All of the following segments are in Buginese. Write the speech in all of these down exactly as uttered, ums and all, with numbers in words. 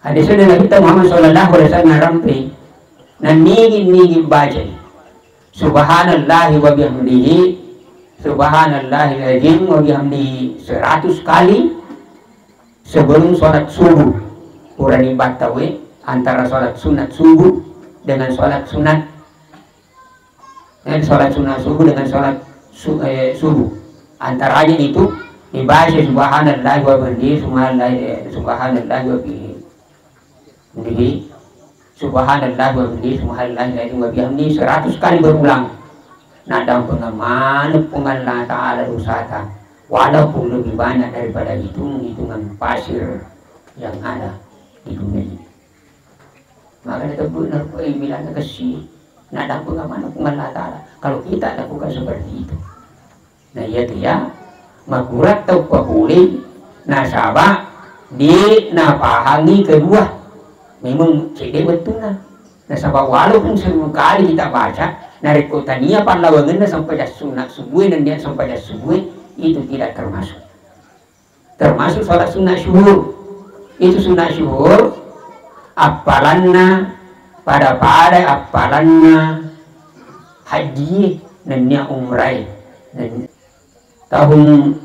Hadis dari Nabi Muhammad sallallahu alaihi wasallam rampe, nannigi-nigi bacai subhanallahi wa bihamdihi, subhanallahil azim wa bihamdihi seratus kali sebelum sholat subuh. Purani battawe antara sholat sunat subuh dengan sholat sunat Eh, sholat sunnah subuh dengan sholat su-, eh, subuh. Antaranya itu dibaca subhanallahi wa bihamdihi, subhanallahi, eh, subhanallahi wa bihamdihi, subhanallahi wa bihamdihi, subhanallahi wa bihamdihi, seratus kali berulang. Nah, dan pengamanah Puang Allah Ta'ala dosata, walaupun lebih banyak daripada hitung-hitungan pasir yang ada di dunia ini. Maka ditebbu'na rupa, eh, bilangna kessi. Nadampeng amanah Puang Allah Ta'ala. Kalau kita lakukan seperti itu. Nah, iya tu ya. Makurat tau papole nasaba di napahangi kedua. Memang cedde wettunna. Nasaba walaupun seribu kali kita baca, narekko tania pallawangenna sempajang sunat subuh, nennia sempajang subuh, itu tidak termasuk. Termasuk sholat sunnah syuhur. Itu sunnah syuhur, appalanna pada-pada appalanna hajjie nennia umrae. Nennia tahun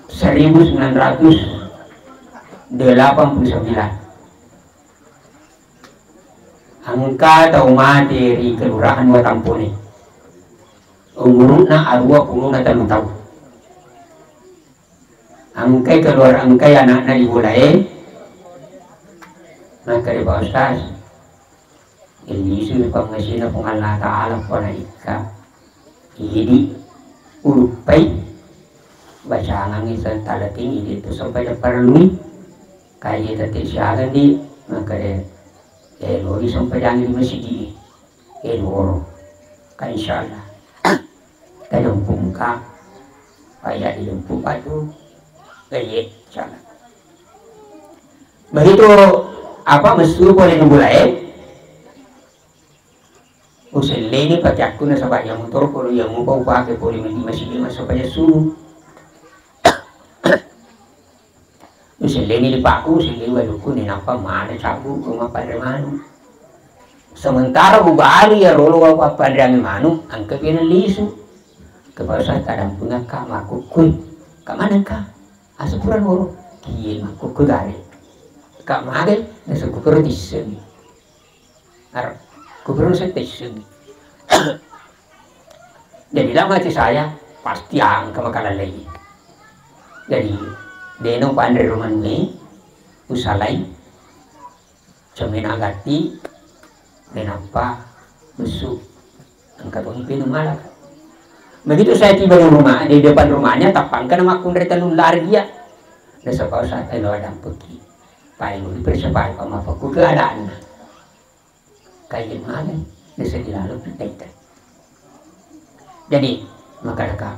seribu sembilan ratus delapan puluh sembilan. Engka tau mate ri Kelurahan Watampone. Umuru'na aruwa pulona tellu taung. Engkai keluarga, engkai anakna di bolae. Makkeda, Pak Ustaz, illisu pangngasina Puang Allah Ta'ala pona ikka. Idi uluppai bacangangngi sentalating idi tu sampai parellui. Kaya tette siagang di, makkeda, eh, lori sampajangi di masigi. Eh, loro. Ka insyaallah. Tajempung ka. Paya dijempung patu. Eh, iya, insyaallah. Begitu apa messu pole di bolae, uselleni pakeakku nasaba iya motoro pole iya mupa upake pole di masigi massapajang subuh. Uselleni lipakku, uselleni balukku, nainappa maneng cabbu ko mappanre manu. Sementara ubalu iya rolo wappanreangnge manu, engka pi nallisu. Kepala Ustaz, tadampengakka makkukkui. Ka manengka? Asa pura noro. Kiye makkukkui gare. Ka magai, nasukku pura tissengi. Ar-, kuberu saya teseng. Jadi dalam hati saya, pasti angka makalallei. Jadi, deno panre romanui, usalai, cemena gatti, menappa, besu, angka tongi pinu malak. Begitu saya tiba di rumah, di depan rumahnya, tappangka nama kundre telung lari dia. Nasaba saya telo ada peki. Paling dipercepat, apa mafaku keadaannya. Kayak gimana? Bisa dilalui kita. Jadi, maka dekat.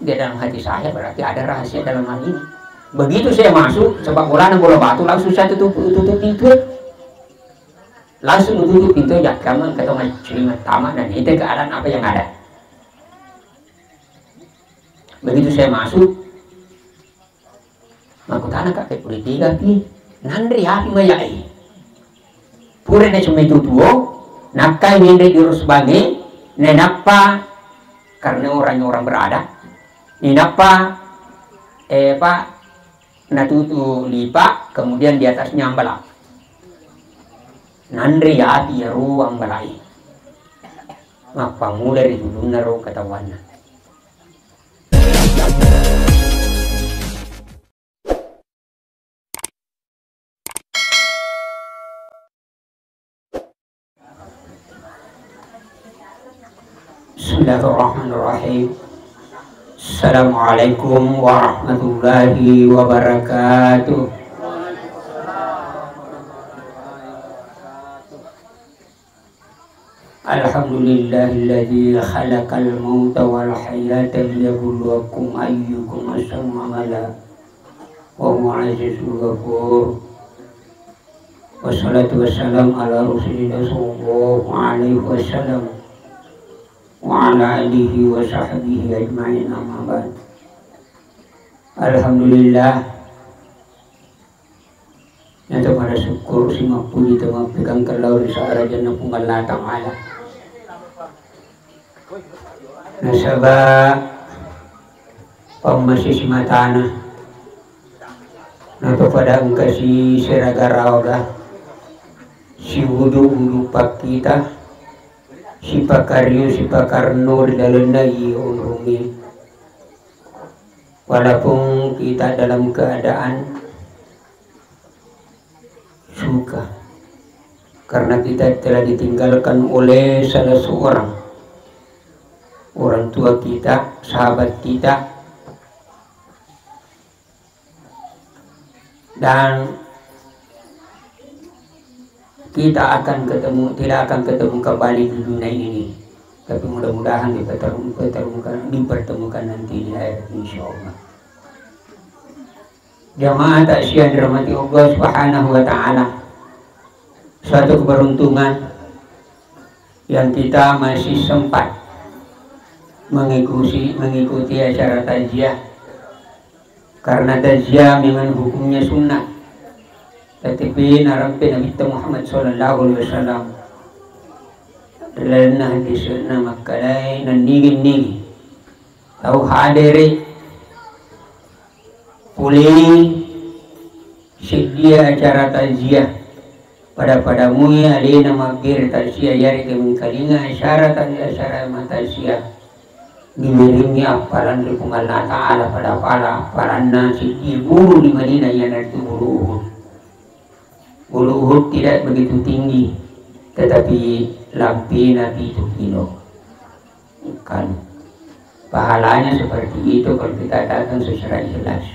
Di dalam hati saya berarti ada rahasia dalam hal ini. Begitu saya masuk, sepak bola bola batu, langsung saya tutup, tutup pintu. Langsung tutup pintu, jangan ketemu cerima tamat dan itu keadaan apa yang ada. Begitu saya masuk, Makkutanaka, "Ke pura tiga pi?" "Nanre api mayae." Pura nacemai tu tuo, nakkai menre di rosbangnge, nainappa karena orang-orang berada, nainappa, eh, apa, natutu lipa, kemudian di atasnya ambala. Nanre api iyaro ambalae. Mappammula ri tulunna ro katawanna. Bismillahirrahmanirrahim. Assalamualaikum warahmatullahi wabarakatuh. Alhamdulillahilladzi khalaqal mauta wal hayata liyabluwakum ayyukum ahsanu amala wa huwal azizul ghafur. Wassalatu wassalam ala Rasulillah sallallahu alaihi wasallam wa ala alihi wa sahbihi ajma'in, amma ba'd. Alhamdulillah, Puji tamappekangkeng lao ri sa'rajanna Puang Allah Ta'ala. Nasaba pammase simatana, nato pada engkasi sera garaga, siwudu-wudu pakkita, sipakario, sipakarno ri lalenna iye onrongnge. Walaupun kita dalam keadaan suka, karena kita telah ditinggalkan oleh salah seorang orang tua kita, sahabat kita, dan kita akan ketemu, tidak akan ketemu kembali di dunia ini. Tapi mudah-mudahan dipertemukan, dipertemukan, dipertemukan nanti di akhirat, insya Allah. Jamaah takziah dirahmati Allah Subhanahu wa Ta'ala. Suatu keberuntungan yang kita masih sempat mengikuti, mengikuti acara takziah. Karena takziah memang hukumnya sunnah. Tetapi narampe Nabi Muhammad sallallahu alaihi wasallam ri lalenna hadisna makkedai, nennigi-nigi tau hadere pole seddie acara takziah, pada-pada mui alena mabbere takziah, yarega mengkalinga acara takziah, acara takziah, diwiringi appalang ri Puang Allah Ta'ala, pada-pada appalanna seddie gulu di Madinah, iyanaritu Gulu Uhud. Gulu Uhud tidak begitu tinggi, tetapi lampina pitu kilo. Kan pahalanya seperti itu kalau kita datang secara ikhlas.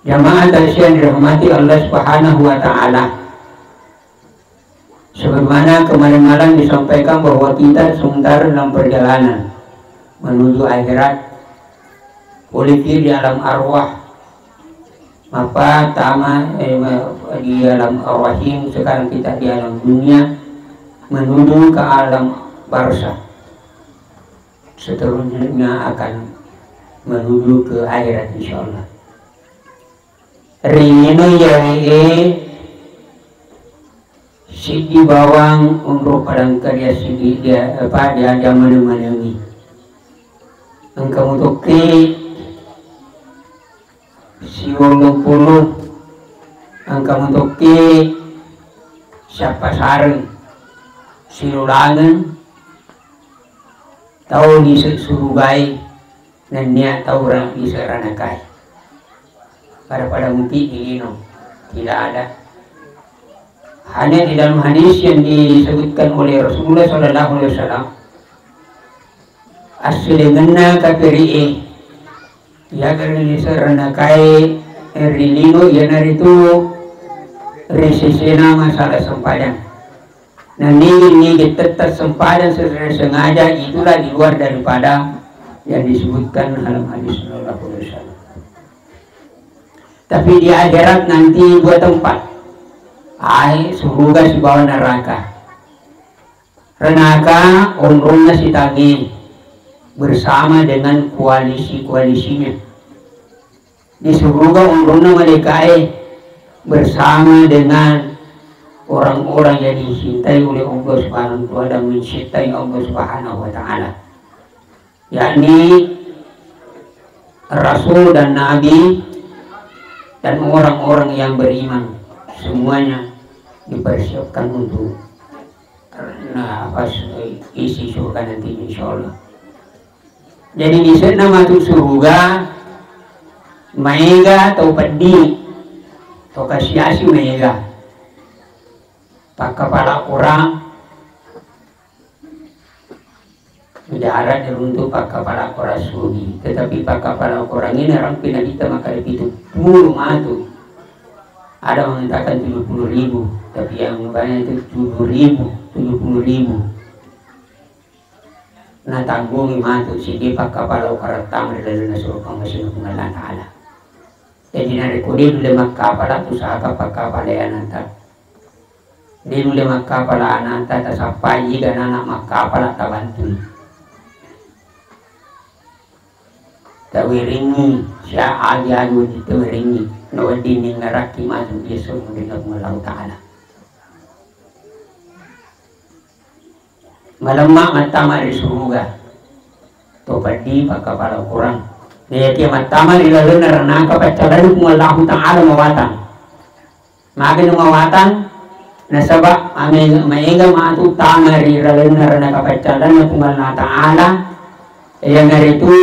Jamaah takziah yang dirahmati Allah Subhanahu wa Ta'ala. Sebagaimana kemarin malam disampaikan bahwa kita sementara dalam perjalanan menuju akhirat, poliki di alam arwah, apa tama, eh, di alam rahim, sekarang kita di alam dunia, menuju ke alam barzakh. Seterusnya akan menuju ke akhirat, insya Allah. Ri lino iyae siddi bawang onro padangkaria siddi dia, apa, dia, dia maneng-manengi. Engka mutokke siwolong puluh, engka mutokke siappa sareng, silolangeng, tau lise surugae, nennia tau ra-, lise ranakae. Pada-pada muti di lino, tidak ada. Hanya di dalam hadis yang disebutkan oleh Rasulullah sallallahu alaihi wasallam, assilengenna kapiri'e, yaga ri lise ranakae ri lino, iyanaritu ri sesena masalah sempajang. Nah, nigi-nigi tetap sempajang secara sengaja, itulah di luar daripada yang disebutkan dalam hadis sallallahu alaihi wasallam. Tapi di akhirat nanti dua tempat. Ae, suruga sibawa neraka. Renaka onronna sitange bersama dengan koalisi-koalisinya. Di suruga onronna malaikae bersama dengan orang-orang yang dicintai oleh Allah Subhanahu wa Ta'ala dan mencintai Allah Subhanahu wa Ta'ala, yakni rasul dan nabi dan orang-orang yang beriman, semuanya dipersiapkan untuk, nah, pas, eh, isi surga nanti, insya Allah. Jadi, lise'na matu suruga, maega tau peddi, tau kasiasi maega. Pakkapala korang, jarang diruntu pakkapala korang sugi. Tetapi pakkapala korang ini rampi Nabitta makkeda pitu puluh matu. Ada mengatakan tujuh puluh ribu, tapi yang banyak itu tujuh ribu, tujuh puluh ribu. Natanggungi matu siddi pakkapala okarattama ri lalenna suruga pammasena Puang Allah Ta'ala. Jadi, narekko de nulle makkapala, tu saka pakkapala ananta. De nulle makkapala ananta, tasappai iga nana makkapala, tabantui. Tawiringi, sya agi-agi wedding tawiringi, nawedding ningarakki matu ri esso ri Puang Allahu Ta'ala. Malemma mattama ri suruga. To peddi pakkapala ukurang. Nayakia mattama ri lalenna ranaka paccallanna Puang Allahu Ta'ala mawatang. Magana mawatang, nasaba ame-, maega matu tama ri lalenna ranaka paccallanna Puang Allah Ta'ala, iyanaritu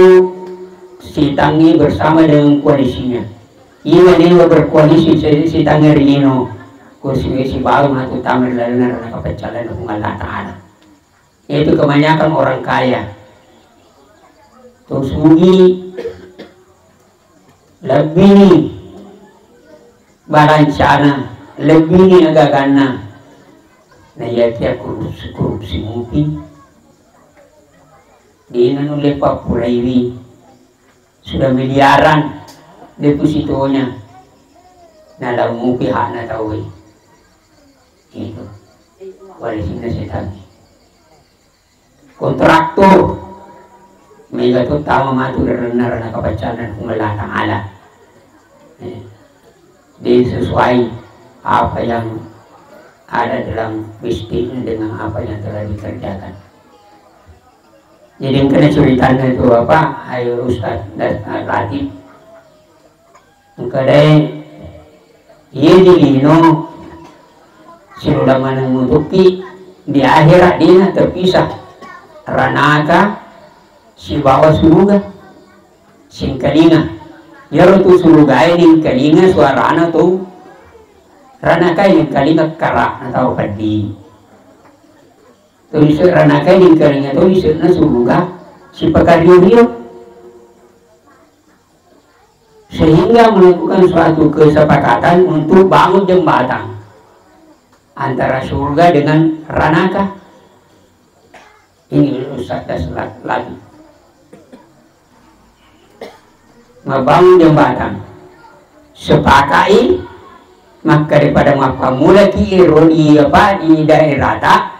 sitangnge bersama dengan koalisinya. Iya dewa berkoalisi si-, sitangnge ri lino, ko si-, sibawa matu tama ri lalenna ranaka paccallanna Puang Allah Ta'ala. Yaitu kebanyakan orang kaya. To sugi lebbi ni balancana, lebbi ni agaganna. Na iyakia korupsi, korupsi mupi. Dena nulle pappuraiwi. Sudah miliaran depositonya. Nalau mupi hakna tauwe. Itu. Warisinna setan. Kontraktor, mega to tama matu ri lalenna ranaka paccallanna Puang Allah Ta'ala. Eh, de sesuai apa yang ada dalam bisnisnya dengan apa yang telah dikerjakan. Jadi engkana ceritanya itu apa, ayo Ustaz Das-, Latif. Engka dai, iye di lino, siloda maneng mutukki, di akhirat dina terpisah ranaka sibawa suruga, singkalinga. Iyaro tu surugae ningkalinga suarana tu ranakae ningkalinga kara atau peddi. Tu ise ranakae ningkalinga tu isena suruga sipakario-rio. Sehingga melakukan suatu kesepakatan untuk bangun jembatan antara surga dengan ranaka. Ini Ustaz Das la-, lagi. Membangun jembatan. Sepakai maka daripada mappammulaki ero di apa, di daerata,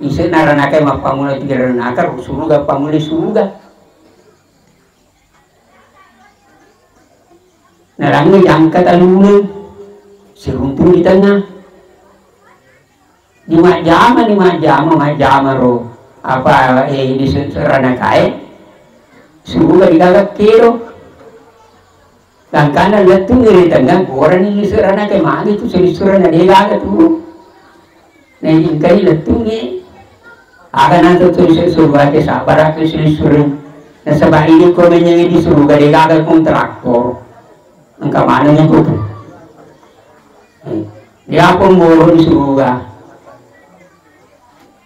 isena ranaka mappammulaki ranaka, suruga pammula suruga. Nalangngi jangka taluleng, siruntu di tengah. Di majjama, di majjama, majjama ro. Apa, eh, di se-, seranakae, suruga di gaga kero. Gangkanna lettu ri tengah, gorani di seranakae, magi tu seri-, serana de gaga tu. Naengkai lettungnge. Aga nato tu se-, suruga ke sabar aku seri-, seri-. Nasaba idi ko menyengi di suruga de gaga kontraktor. Engka maneng itu tu. Eh, dia pun burung di suruga.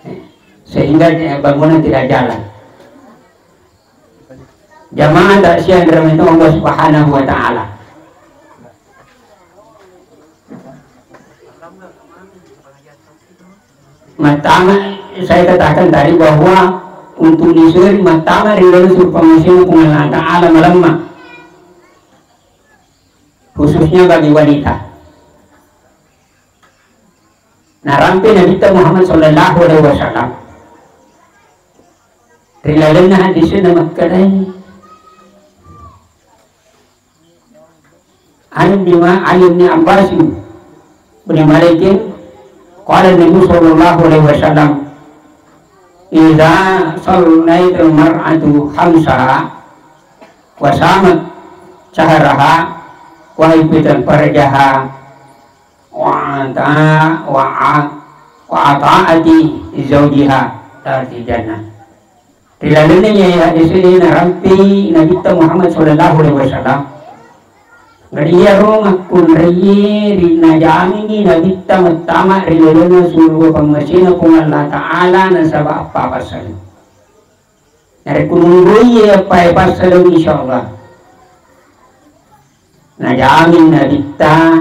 Eh, sehingga, eh, bangunan tidak jalan. Jamaah tak siang dirahmati Allah Subhanahu wa Ta'ala. Mattama, saya katakan tadi bahwa untuk disuri mattama ri dalam surga Puang Allah Ta'ala malemma. Khususnya bagi wanita. Narampe Nabitta Muhammad sallallahu alaihi wasallam ri lalenna hadisna makkedai, An Ibni Ma-, An Ibni Abbas bin Malik, qala Nabi sallallahu alaihi wasallam, "Idza sallaitul mar'atu khamsaha wa shamat syahraha wa hifdzat farjaha wa ata-, wa a-, wa ata'ati zawjiha dakhalat jannah." Ri lalenna iyae hadis e narampi Nabitta Muhammad sallallahu alaihi wasallam. Gari iyaro makkunraie ri najamingi Nabitta mattama ri lalenna suruga pammasena Puang Allah Ta'ala nasaba appa passaleng. Narekko nunggoi eppae passaleng, insyaallah, najamin Nabitta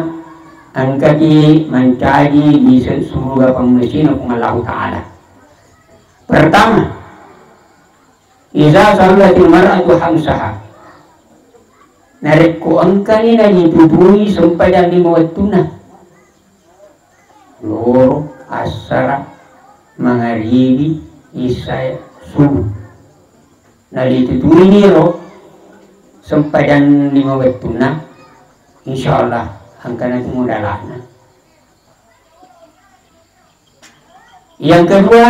engkaki mancaji di se-, suruga pammasena Puang Allahu Ta'ala. Pertama, iza sallatil mar'atu khamsaha. Narekko engkani najitutui sempajang lima wettunna. Loro, assara, mangaribi, isya, subuh. Nalitutui niro sempajang lima wettunna, insyaallah engkana tu modalana. Yang kedua,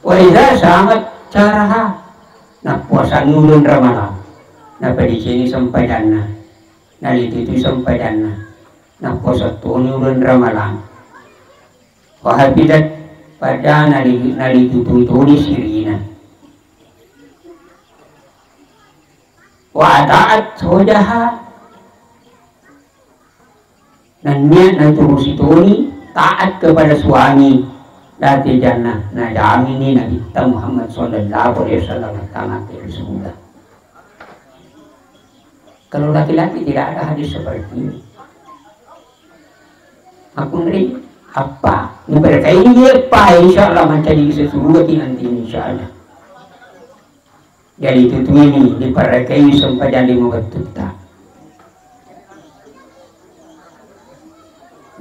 wa idza shamat shahraha, nappuasanni uleng Ramalang, napadecengi sempajanna, nalitutui sempajanna, nappuasa toni uleng Ramalang. Wa hafidat, pada nali-, nalitutui toni sirina. Wa ata'at zaujaha, nennia naturusi toni, taat kepada suami, dati jannah, najamini Nabitta Muhammad sallallahu alaihi wasallam tama ke surga. Kalau laki-laki tidak ada hadis seperti ini. Makkunrai, apa? Muberkahi dia, apa? Insyaallah mancaji sesuruh nanti, insyaallah. Jadi tutui ni, diparekai sempajang lima wettutta.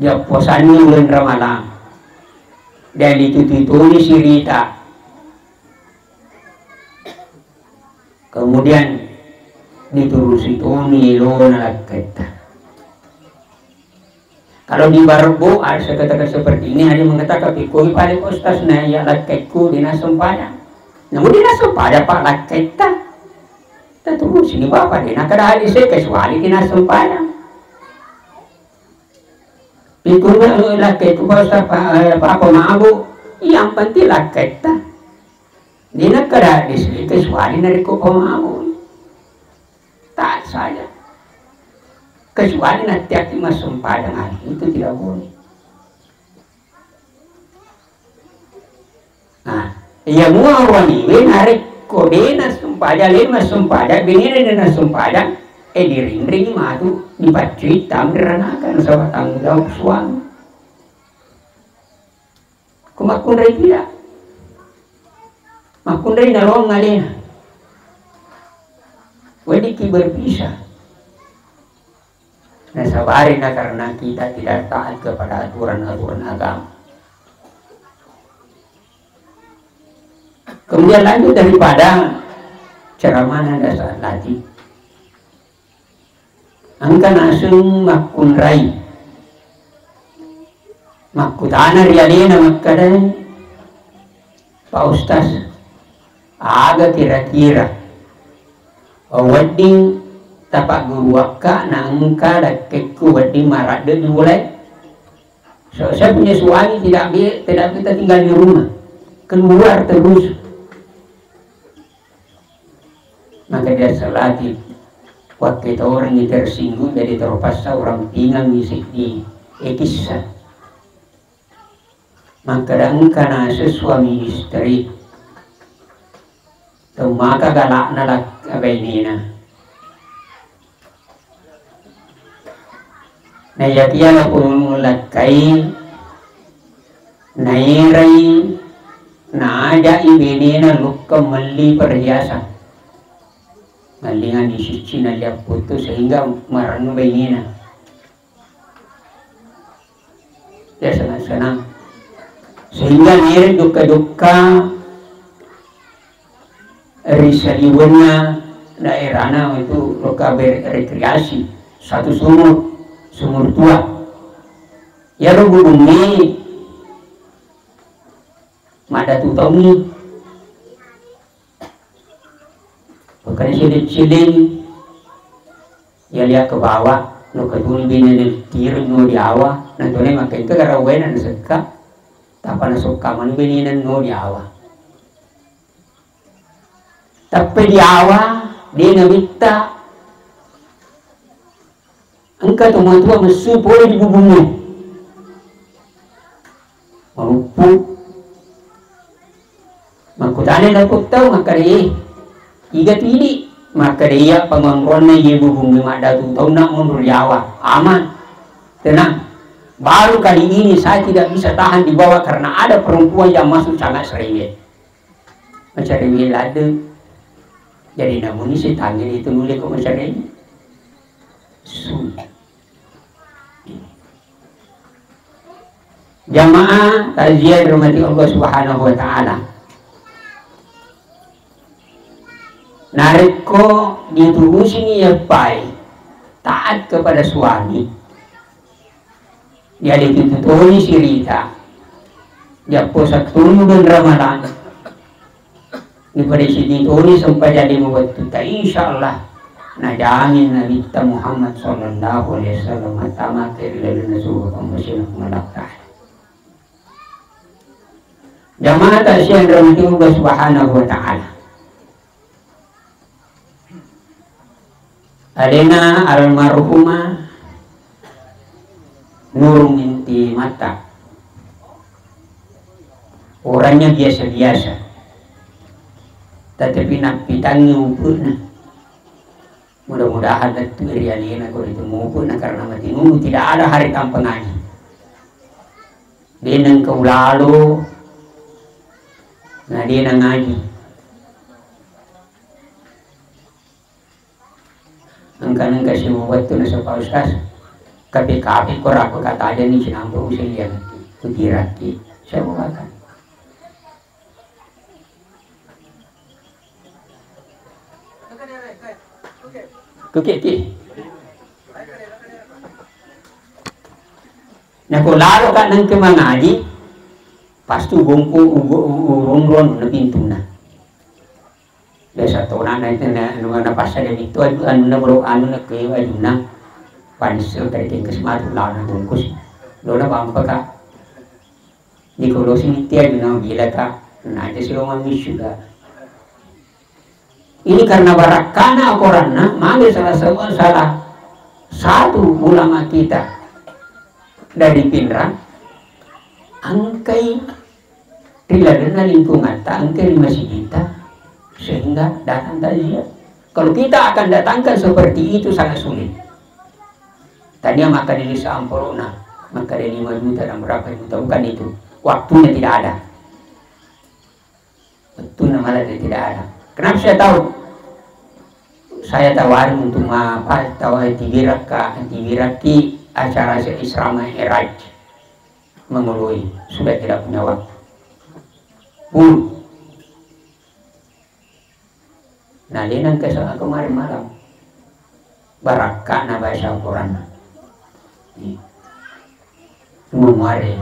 Dia puasanni uleng Ramalang. Jadi tutui toni sirita. Kemudian diturusi toni elona lakketta. Kalau di Barbo ada kata-kata seperti ini, hanya mengatakan pikui pada ustaz na ya lakkekku dina sempajang. Namun dina sempajang pak lakketta. Tentu sini bapak dina kada hadis kecuali dina sempajang. Pikui lakkekku pak ustaz pak, eh, pak pemabu. Yang penting lakketta. Dina kada hadis kecuali narekko pemabu. Taat saja. Kecuali nattiaki massempajang, ah, itu tidak boleh. Nah, iya mua waniwe narekko dena sempajang, lena sempajang, benena dena sempajang, eh, dirinring matu, dipaccui tamranakan sama tanggung jawab suami. Ko makkunrai tidak? Makkunrai nalong alena. Weddikki berpisah. Nasabarina karena kita tidak taat kepada aturan-aturan agama. Kemudian lanjut daripada ceramahna dasar lagi. Engka naseng makkunrai. Makkutana ri alena makkeda, "Pak Ustaz, aga kira-kira wedding tapagguruakka na engka lakkekku wedding maradde di bolae? So, saya punya suami tidak bi-, tidak kita tinggal di rumah, keluar terus." Maka dia salati, wakketorengngi tersinggung, jadi terpaksa orang pingang isi di, eh, kisah. Maka engka nase suami istri, temmaka galakna lak-, bainena. Naiyakiya napulakkai, naerai, naajai benena lukka melli perhiasan. Ngallinganni sicci nalliapputtu sehingga marennu benena. Ya senang-senang. Sehingga naerai jokka-jokka ri saliwenna daerahna itu lokal ber-, rekreasi, satu sumur, Sumur Tua. Iyaro bubungnge maddatu taungngi. Bukan siling-siling, ya lihat ke bawah, no ketuni bini tiro no di awa, na tone makkengka garawaina nasekka, tapa nasokka manu benena no di awa. Tappe di awa, de nabitta. Engka tomatoa messu pole di bubungnge. Maruppu. Makkutana laput tau makkeda, "Eh, iga tu idi?" Makkeda, "Iya, pangonronna iye bubungnge maddatu taunna monro di awa. Aman. Tenang. Baru kali ini saya tidak bisa tahan di bawah karena ada perempuan yang masuk sangat serewet." Macarewe ladde. Jadi namuni setangnge itu nulle ko macarewe. Su. Jamaah takziah dirahmati Allah Subhanahu wa Ta'ala. Narekko diturusi ni eppai taat kepada suami, dialitutu toni sirita, diapposa toni bulan Ramadan, dipadecidi toni sempajang lima wettu ta, insya Allah najamin Nabitta Muhammad sallallahu alaihi wasallam mattama ke ri lalenna surga pammasena Puang Allah Ta'ala. Jamaah ta sianrang Allah Subhanahu wa Ta'ala. Alena almarhumah Nurung Inti Mata. Orangnya biasa-biasa. Tetapi nappitangi upu'na. Mudah-mudahan lettu ri alena ko itu mupu'na karena mati nunggu tidak ada hari tanpa ngaji. De nengka ulalo, na de nangaji. Engka-engka simu wettu nasaba Ustaz, kape-kape ko rako katajani sinampe useng yang kutirakki. Saya makan. Kuki-ki. Nako lalo ka nengke mangaji, pasti ugongku ugo urunrun na pintuna. Biasa tona na itu na anu na passa de itu anu anu na bro anu na ke anu na panis tadi kengkes matu lalo na bungkus. Lona bampa ka. Dikolosi tia dina bilaka, naja silongan misuga. Ini karena barakkana akoranna, mage salah sa-, salah satu ulama kita dari Pinrang, engkai ri lalenna lingkungatta, engkai ri masigitta, sehingga datang takziah. Kalau kita akan datangkan seperti itu sangat sulit. Tania makkeda lisa amporona, makkeda lima juta dan berapa juta, bukan itu. Waktunya tidak ada. Waktunya malah dia tidak ada. Kenapa saya tahu? Saya tawarin untuk ma-, apa, tawa-, tibirakka, tibirakki acara Isra Mi'raj. Mengului, sudah tidak punya waktu. Pun. Nah, dia nang kesa-, kemarin malam. Barakkana baca Al-Quran. Iya. Cuma muare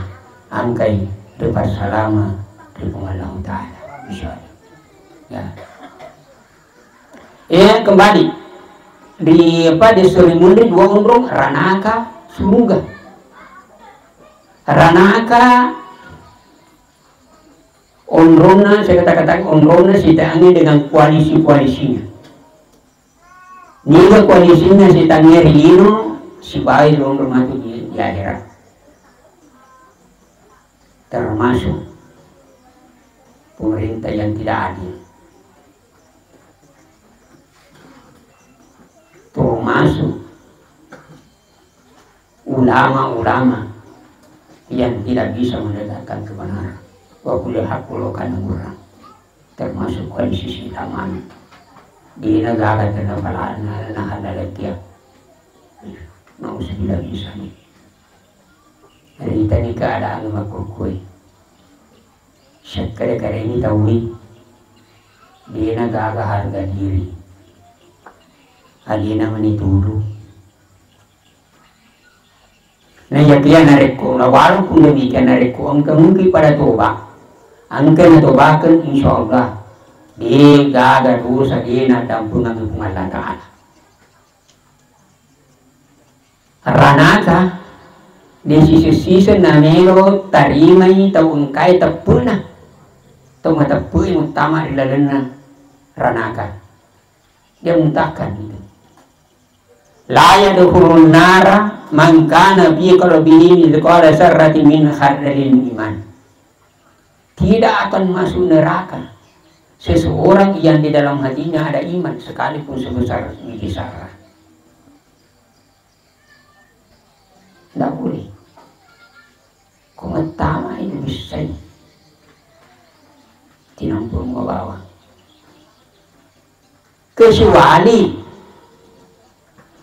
angkai depan salama di Allah Ta'ala. Insya Allah. Ya. Eh, kembali. Di apa, di Suri Munri dua onrong, Ranaka, Suruga. Ranaka, onronna, saya kata-kata onronna, sitangi dengan koalisi-koalisinya. Niga koalisinya sitangi ri lino, sibawa lonro matu di, di akhirat. Termasuk pemerintah yang tidak adil. Termasuk ulama-ulama yang tidak bisa menegakkan kebenaran. Wa kulli haqqul kana murra. Termasuk koalisi sitamana. Dina gaga tena palana na halalakia. Nauzubillah min zalik. Ritani keadaan makkukkue. Sekkare-kareni tauwi. Dena gaga harga diri. Alena mani tudu. Naiyakiya narekko, na walaupun demikian, narekko engka mungkin pada toba, engka natobakeng, insya Allah de gaga dosa, de naddampengengngi Puang Allah Ta'ala. Ranaka, de siseng-siseng namelo tarimai tau engkae teppu'na, tau mateppui muttama ri lalenna ranaka. Dia muntahkan itu. La yadkhulun nara man kana fi qalbihi mithqala dzarratin min khardalin iman. Tidak akan masuk neraka seseorang yang di dalam hatinya ada iman sekalipun sebesar biji zarrah. Tidak boleh. Ko mettama itu bisa tinampung bawa. Kecuali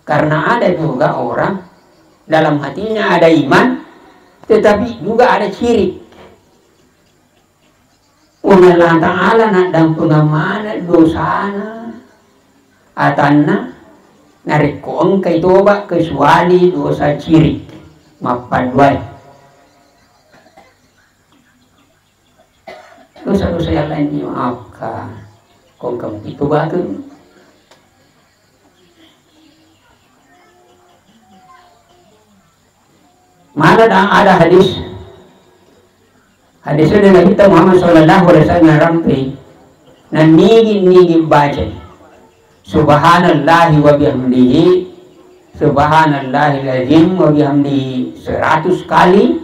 karena ada juga orang dalam hatinya ada iman, tetapi juga ada syirik. Puang Allah Ta'ala naddampengang maneng dosana atanna, narekko engkai toba, kecuali dosa cirik, mappaduai. Dosa-dosa yang lain dimaafkan. Ko engka mupitobakeng. Mana da-, ada hadis. Hadis dari Nabi Muhammad sallallahu alaihi wasallam rampe. Nannigi-nigi baca. Subhanallahi wa bihamdihi. Subhanallahil azim wa bihamdihi. Seratus kali.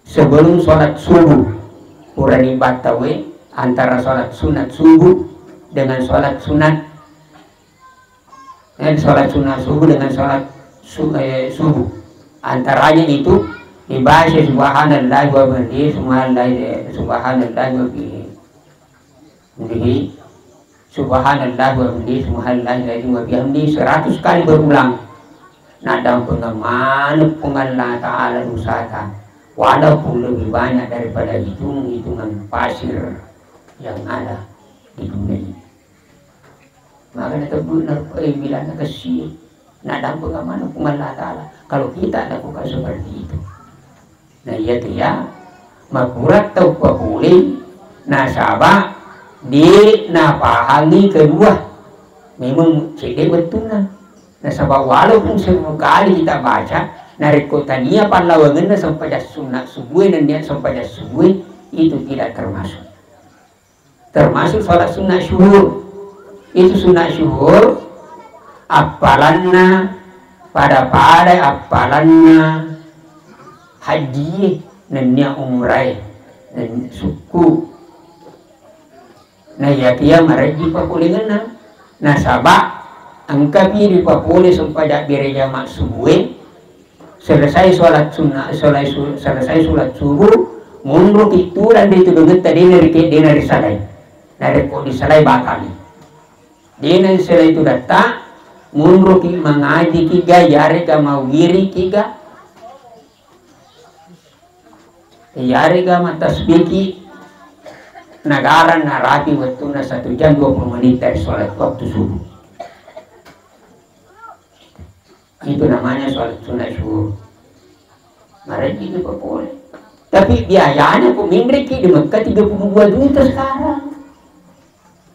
Sebelum sholat subuh, purani battawe antara sholat sunat subuh dengan sholat sunat, eh, sholat sunat subuh dengan sholat su-, eh, subuh. Antaranya itu dibaca subhanallah wa bihamdihi, subhanallah, eh, subhanallah wa bihamdihi. Subhanallah wa bihamdihi, subhanallahil azim wa bihamdihi, seratus kali berulang. Naddampengeng maneng Puang Allah Ta'ala dosata, walaupun lebih banyak daripada hitung-hitungan pasir yang ada di dunia ini. Maka natebbu na-, eh, bilangna kesi. Naddampengeng maneng Puang Allah Ta'ala. Kalau kita lakukan seperti itu. Nah, iya tu ya, makurat tau papole, nasaba de napahangi kedua. Memang cedde wettunna. Nasaba walaupun seribu kali kita baca, narekko tania pallawangenna sempajang sunna subuh, nennia sempajang subuh, itu tidak termasuk. Termasuk sholat sunnah syuhur. Itu sunnah syuhur, appalanna pada-pada appalanna hajjie, nennia umrae, nennia sukku. Nah, iyakiya marejji papolengenna. Nasaba engkapi ripapole sempajang bere jama subuhe, Selesai sholat sunnah, selesai su-, selesai sholat subuh, monroki tudang ri tu dongetta, de narike-, de narisalai. Narekko disalai, batali. De narisalai tudatta, monroki mangajiki ga, yarega mawiriki ga, yarega matasbiki, nagarang narapi wettunna satu jam dua puluh menit dari sholat waktu subuh. Itu namanya sholat sunnah syuhur. Marejji tu papole. Tapi biayanya ko menreki di Mekah tiga puluh dua juta sekarang.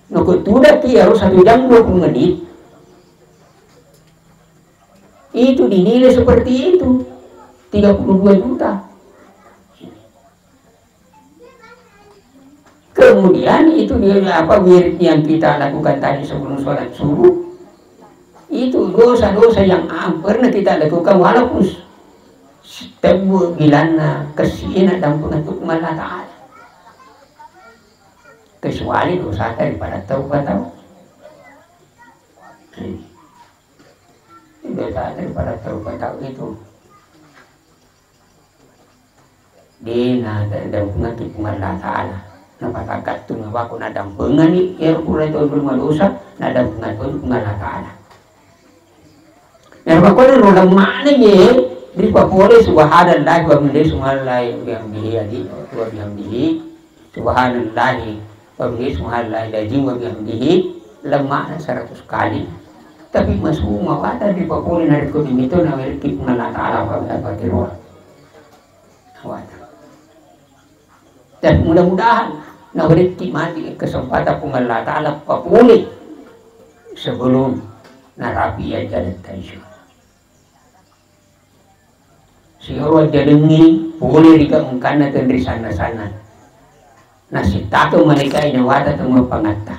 Nako tudaki harus satu jam dua puluh menit. Itu dinilai seperti itu. Tiga puluh dua juta. Kemudian itu dia, apa, wirid yang kita lakukan tadi sebelum sholat subuh, itu dosa-dosa yang, ah, pernah kita lakukan, walaupun s-, tebbu bilanna, kessi'na dampengeng tu Puang Allah Ta'ala. Kecuali dosa daripada tau patau. Dosa daripada tau patau itu. De na-, dampengeng tu Puang Allah Ta'ala. Napatakattu mawakko nadampengani, iyaro pura tau berumah dosa, nadampengeng tu Puang Allah Ta'ala. Nah, makanya nolak mana ye, ripapole subhanallah wa bihamdihi, subhanallah wa bihamdihi, adi, wa bihamdihi, subhanallah wa bihamdihi, subhanallahil azim wa bihamdihi, lemmakna seratus kali. Tapi masuma wata ripapole narekko dimito nawerki Puang Allah Ta'ala wa bihamdihi. Awata. Dan mudah-mudahan nawerekki mati kesempatan Puang Allah Ta'ala papole sebelum narapi ajjaletta, insyaallah. Sioro ajjalengngi pole ri engkanna tenri sanna-sanna. Nasittakeng malaika e nyawata temmappangatta.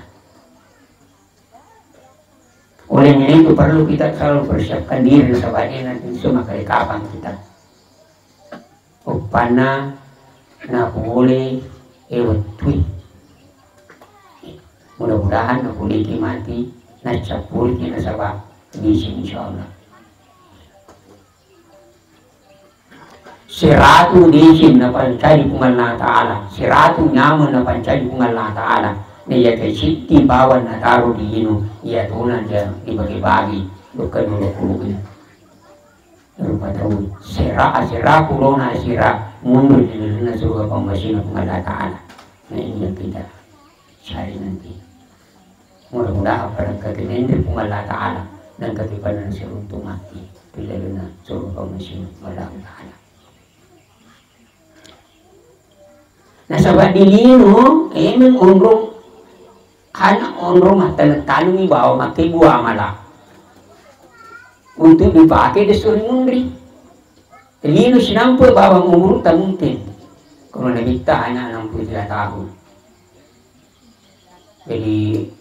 Oleh karena itu perlu kita selalu persiapkan diri, nasaba de nanti bisa makale kapang kita. Uppanna napole e wettui. Mudah-mudahan napoleki mati naccappuriki nasaba disi, insyaallah. Siratu disin napancaji Puang Allah Ta'ala, siratu nyameng napancaji Puang Allah Ta'ala. Naiyakiya siddi bawang nataro di lino, iyatona dia dibagi-bagi, dukka dulu kurugi. Rupa tau sera, asera, kulona asera, mundur di dalamna surga pammasina Puang Allah Ta'ala. Nah, ini yang kita cari nanti. Mudah-mudahan pada engka kenenre Puang Allah Ta'ala, dan engka kepada nasiruntu mati ri lalenna surga Puang Allah Ta'ala. Nasaba di lino, emeng onrong, ana onrong mattaneng-tanengi bawa makkegua mala untuk dipakai desu ri munri. Lino sinampe bawang umurutta mungkin. Kalau Nabitta anak enam puluh tiga tahun. Jadi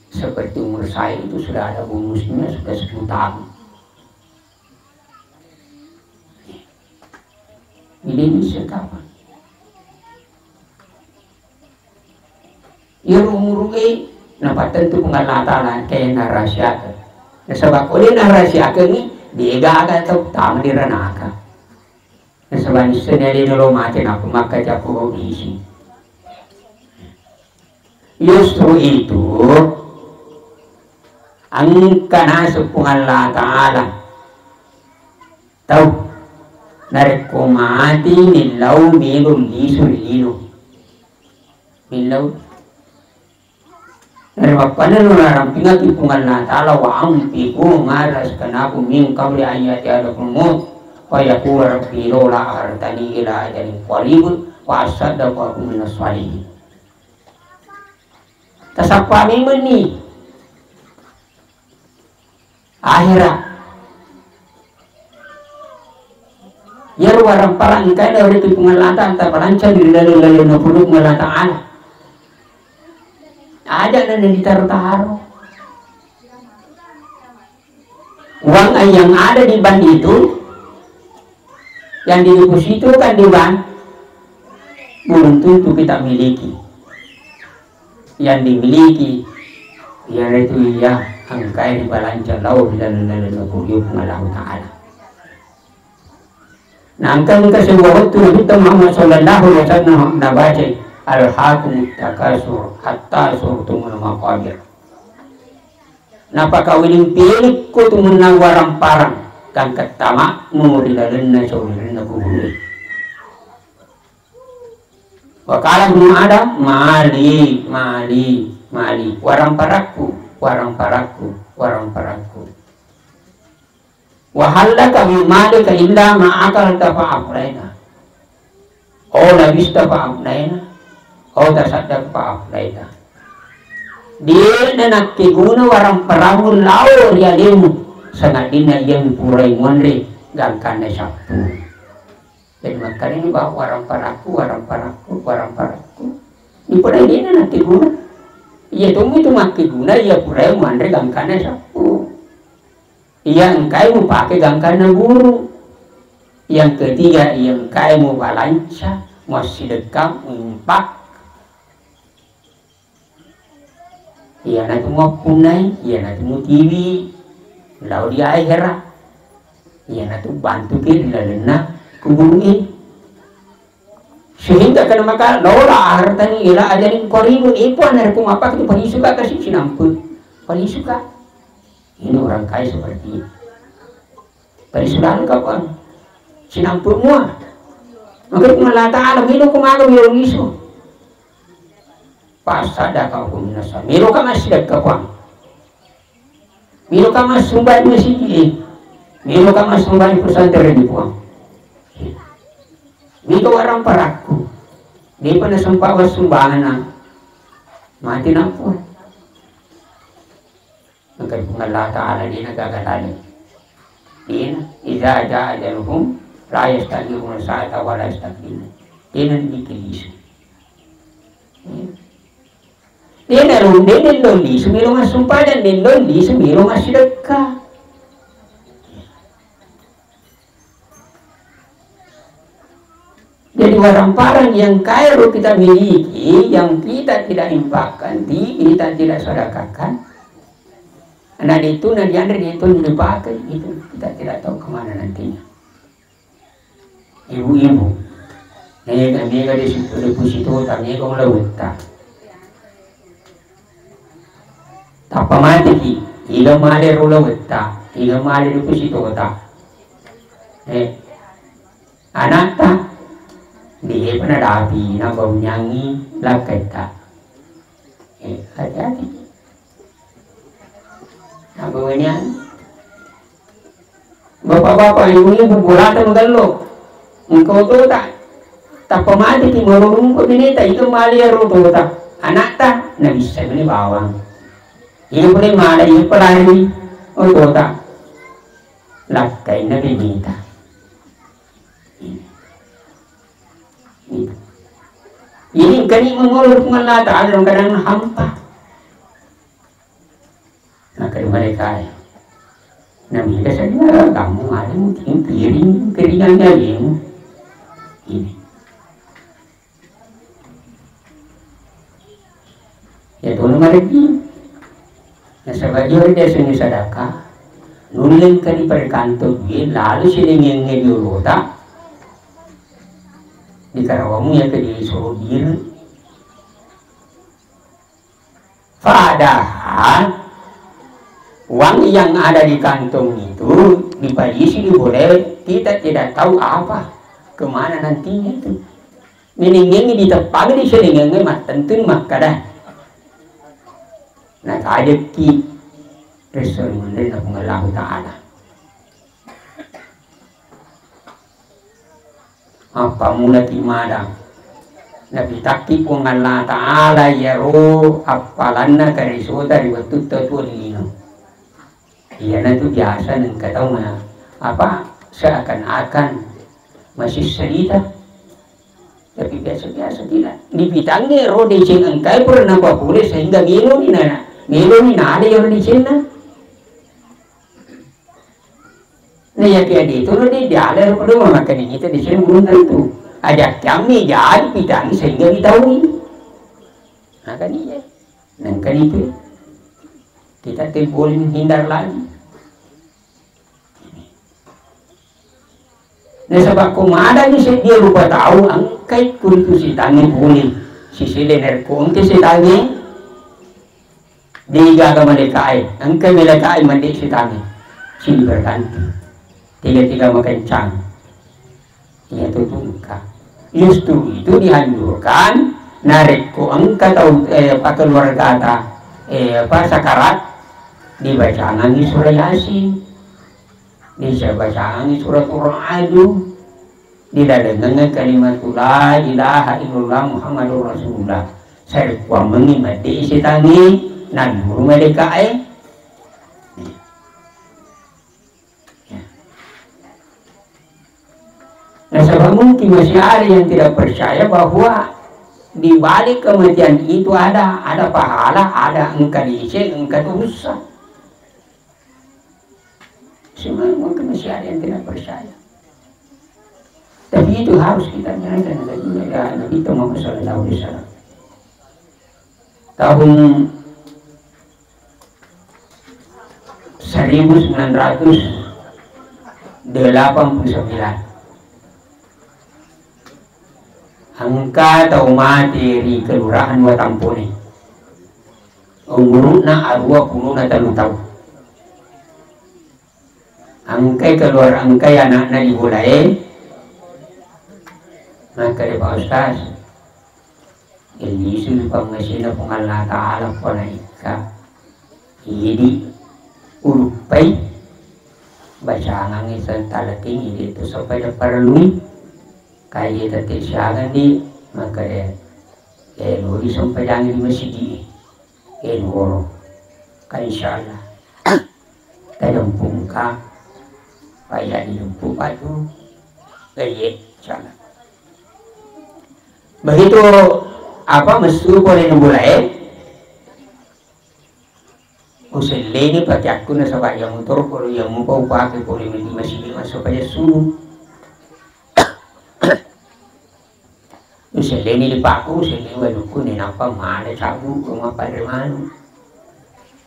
seperti umur saya itu sudah ada bonusnya, sudah sepuluh tahun. Jadi ini sekapan. Iyaro umuru'e napattentu Puang Allah Ta'ala engkae narahasiakeng. Nasaba ko de narahasiakengngi, de gaga tau tama di ranaka. Nasaba nisseng alena lo mate nappa makkacappu bau bisi. Justru itu engka naseng Puang Allah Ta'ala tau narekko mati millau melo lisu ri lino. Millau. Narekko mappanneno narampingaki Puang Allah Ta'ala, "Wa anfiqu ma razaqnakum min qabli an ya'tiya ahadakumul maut fa yaqula rabbi laula akhartani ila ajalin qarib fa asaddaqa wa akun minas shalihin." Tasappa memenni ahera. Iyaro warang parang engkae nawerekki Puang Allah Ta'ala, tapalancang ri laleng-laleng napuru Puang Allah Ta'ala. Aja' na ditaro-taro. Uang yang ada di bank itu, yang didepositokan di bank, belum tentu kita miliki. Yang dimiliki iyanaritu iya engkae ribalanca lao ri laleng-laleng napuru Puang Allah Ta'ala. Na engka, engka sebuah wettu Nabitta Muhammad sallallahu alaihi wasallam nabacai, "Alhaakumut takasur hatta zurtumul maqabir." Napakawiling-pilikko tu mennang warang-parang, gangka tama'mu ri lalenna sawirenna kuburu. Wa qala Ibnu Adam, "Mali, mali, mali, warang parakku, warang parakku, warang parakku." "Wa hal laka min malika illa ma akalta fa afnaina, au labista fa afnaina, au tasaddaq fa afnaina." De'na nakkeguna warang parangmu lao ri alemu, sangadinna iya mupurai muanre gangkanna sappu. Jadi makkedani bahwa warang parakku, warang parakku, warang parakku. Dipodai de'na nakkeguna. Iya tommi tu makkeguna iya purai muanre gangkanna sappu. Iya engkae mupake gangkanna guru. Yang ketiga, iya engkae mubalanca, muassidekka, muinfak. Iyanatu muappunnai, iyanatu mutiwi lao di ahera. Iyanatu bantuki ri lalenna kuburu'e. Sehingga kana maka laula akhartani ila ajalin qaribun, ipo narekko mappakatu palisuka kasi sinampe. Palisuka. Ini orang kaya seperti itu. Palisuka ka, Puang. Sinampe mua. Maka Puang Allah Ta'ala, melo ko maga melo lisu. Pasada kau ku minasa. Melo ka massidekka, Puang. Melo ka massumba di masigi. Melo ka massumba di pesantren di, Puang. Melo warang parakku. Depa nasempa wassumbangana. Mati na, Puang. Maka Puang Allah Ta'ala dena gaga tadi. Dena, idza jaa ajaluhum, la yastakhiruna sa'atan wa la yastaqdimun. Dena dikilisu. Dena ro, dena lisu melo massumpajang, dena lisu melo massidekka. Jadi barang-barang yang kaya kita miliki, yang kita tidak infakkan, di-, kita tidak sedekahkan, nah itu, nah dianre itu dipakai, itu kita tidak tahu kemana nantinya. Ibu-ibu, mega, mega di situ, di pusitota, mega ulawetta. Tappa mateki, iga male ro ulawetta, iga male ri pusitota. Eh, anakta, depa nadapi, nabaunyangi lakketta. Eh, hati-hati. Apa waniang? Bapak-bapak, ibu-ibu, bolata magello. Engka otota. Tappa mati ki malorungko bineta, iko mali ero otota. Anakta, nabissa mani bawang. Iya pole mala, iya pelari otota. Lakkainna bineta. Ini. Ini. Ini engkani mengolo Puang Allah Ta'ala dalam keadaan hampa. Maka mereka ya. Nah, mereka saya bilang, "Kamu ada mungkin piring, piringan kalian." Ini. Ya, tolong ada di. Nasaba jori dia seni sadaka. Nulleng kadi pada kantor duit, lalu silingengnge di ulota. Di karawamu ya ke di suruh diri. Padahal uang yang ada di kantong itu dipaisi, diboleh, kita tidak tahu apa, kemana nantinya itu. Meningengi diteppangi di selingengnge mattentu makkada. Nah, tajekki resul menrena Puang Allahu Ta'ala. Appammulaki mada. Napitakki Puang Allah Ta'ala iyaro appalanna karisota ri wettutta tuo lino. Iyanatu biasa nengka tau ma-, apa, seakan-akan masih cerita. Tapi biasa-biasa tidak. Dipitangngi ro deceng engkai pura napapule sehingga meloni na, meloni nada iyaro decenna. Nah, iya kiya ditu no di diala ro kedua makan ini tadi sini belum tentu. Ajak kami jadi pitangngi sehingga ditahui. Nah, kan iya. Nah, kan itu. Kita tidak boleh menghindar lagi. Nasaba ko madani seddie rupa tau engkai kuritu sitangnge pole sisele narekko engka sitangnge. Degaga malekae, engka malekae mande sitangnge. Sini berganti. Tiga-tiga makencang. Iya tu engka. Justru itu dianjurkan narekko engka tau, eh, apa, keluargata, eh, apa, sakarat, dibacangangi surah Yasin. Dibacangangi suratul Ra'du. Dilalengengnge kalimatu la ilaha illallah Muhammadur Rasulullah. Sarekkuammengngi madde sitangnge, nannuru malaekae. Nasaba mungkin masih ada yang tidak percaya bahwa di balik kematian itu ada, ada pahala, ada engka dese, engka dosa. Semua mungkin masih ada yang tidak percaya. Tapi itu harus kita nyatakan kepada Nabi Muhammad sallallahu alaihi wasallam. Tahun seribu sembilan ratus delapan puluh sembilan, engka tau mate ri Kelurahan Watampone. Umuru'na aruwa pulona tellu taung. Engkai keluar, engkai anakna di bolae. Makkeda Pak Ustaz, ellisu pangngasina Puang Allah Ta'ala pona ikka. Idi uluppai bacangangngi sentaleking idi tu sampai parellui. Kaya tette siagang di, makkeda, eh, lo disempajangi di masigi. Eh, noro. Ka insyaallah. Tajempung ka. Paya dijempung patu. Eh, iya, insyaallah. Begitu apa, messu pole nu bolae, uselleni pakeakku nasaba iya motoro pole iya mupa upake pole di masigi massu paja sulu. Uselleni di paku, uselleni walukku, nenappa mala cabbu ko mappanre manu.